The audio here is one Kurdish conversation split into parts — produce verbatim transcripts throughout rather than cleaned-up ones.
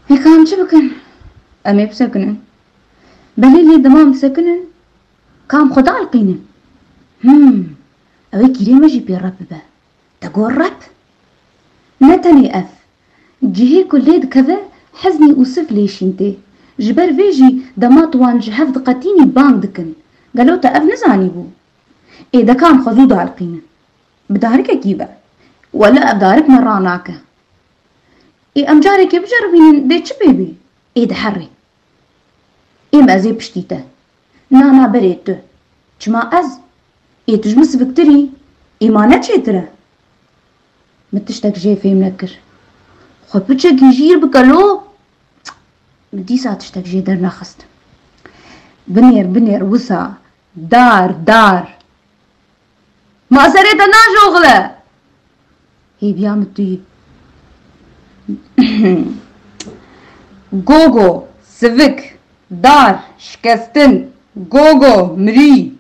Hê ka em çi bikin? Em ê bisekinin. Belê lê dema em disekinin, ka em xwe dielqînin. Hmm, ew ê kîrê me jî pê rep bibe. Te got rep? Ne tenê ev. Cihê ku lê dikeve heznî û sif lê şîn tê. Ji ber vê jî dema tu wan ji hev diqetînî bang dikin. Gelo te ev nizanîbû? Ê de ka em xwe zû dielqînin. Bi darikekî be. Wele ev darik me ranake. Ê em carekê biceribînin dê çi pê bê? Ê de herê. Ê me ez ê piştî te. Na na berê tu. Çima ez? Ê tu ji min siviktir î. Ê ma ne çêtir e? Min tiştek jê fêm nekir. Xwe piçekî jîr bike lo. Min dîsa tiştek jê dernexist. Binêr binêr wisa dar dar. Ma serê te najoxile. Hêviya min tu yî. Gogo, sivik, dar, şikestin, gogo, mirî,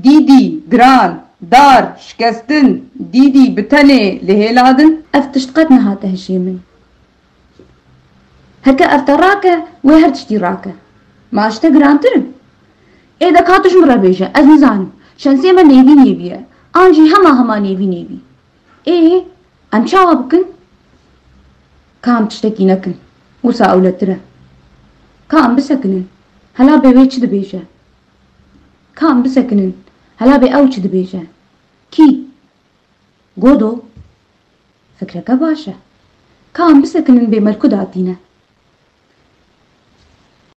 dîdî, giran, dar, şikestin, dîdî, bi tenê, li hêla din. Ev tişt qet nehate hişê min. Heke ev te rake, wê her tiştî rake. Ma ji te girantir in? Ê de ka tu ji min re bêje, ez nizanim. Şensê me nêvî nêvî ye. An jî hema hema nêvî nêvî. Ê, em çawa bikin? Ka em tiştekî nekin. Wisa ewletir e. Ka em bisekinin. Hela bê wê çi dibêje? Ka em bisekinin. Hela bê ew çi dibêje? Kî? Godo, fikreke baş e. Ka em bisekinin bê me li ku datîne?